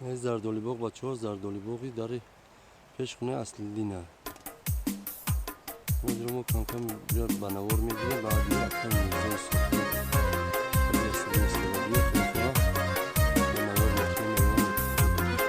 Зардолибоғ, бачаҳо, зардолибоғи дари пеш хонаи Аслиддина. Ҳозир мо камкам ба навор мегирем, баъди акай Мирзои Сохтӣ Аслиддин истодагӣ худхоҳ ба навор мекунем, эълон мекунем.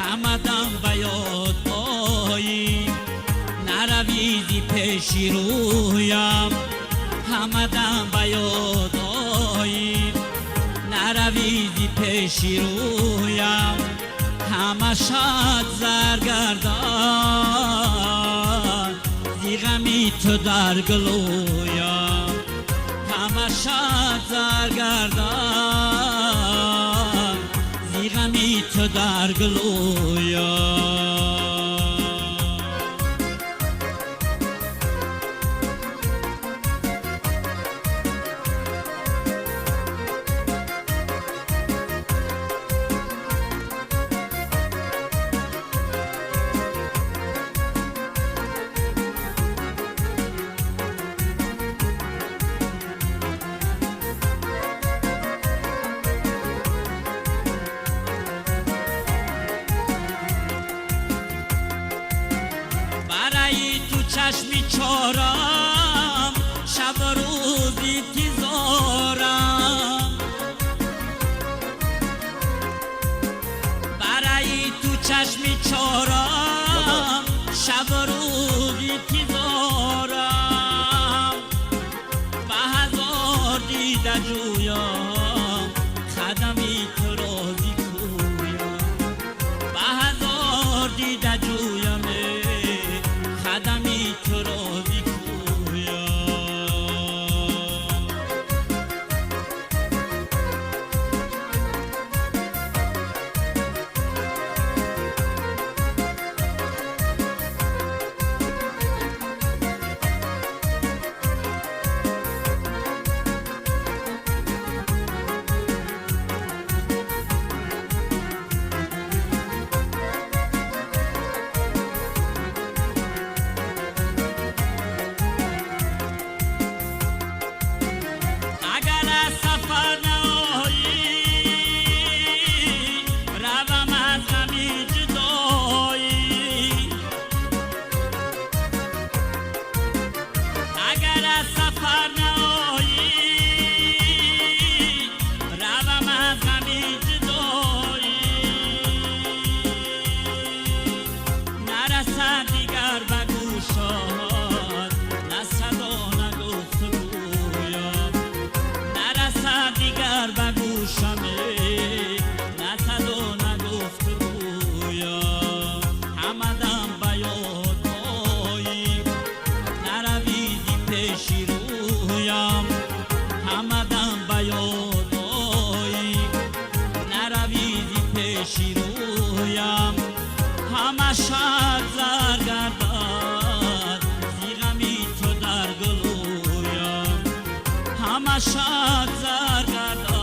Ҳамадам ба ёд оӣ, наравӣ зи пеши рӯям. Ҳамадам ба ёд оӣ, наравӣ зи пеши рӯям. Ҳама шад заргардон, зи ғами ту дар гулӯям. Ҳама шад заргардон, зи ғами ту дар гулӯям. Барои ту чашми чорам, шабу рӯз интизорам. Барои ту чашми чорам, шабу рӯз интизорам. Ба ҳазор дида ҷӯям, қадами туро зи кӯям. Ба ҳазор дида ҷӯям, қадами туро зи кӯям. Агар аз сафар наоӣ, равам аз ғами ҷудоӣ. Агар аз сафар наоӣ, равам аз ғами ҷудоӣ. Нарасад дигар ба гӯшат на садо, на гуфтугӯям. Нарасад дигар ба гӯшам на садо, на гуфтугӯям. Ҳамадам ба ёд оӣ, наравӣ зи пеши рӯям. Ҳамадам ба ёд оӣ, наравӣ зи пеши рӯям. Ҳама шад заргардад, зи ғами ту дар гулӯям. Ҳама шад заргардад.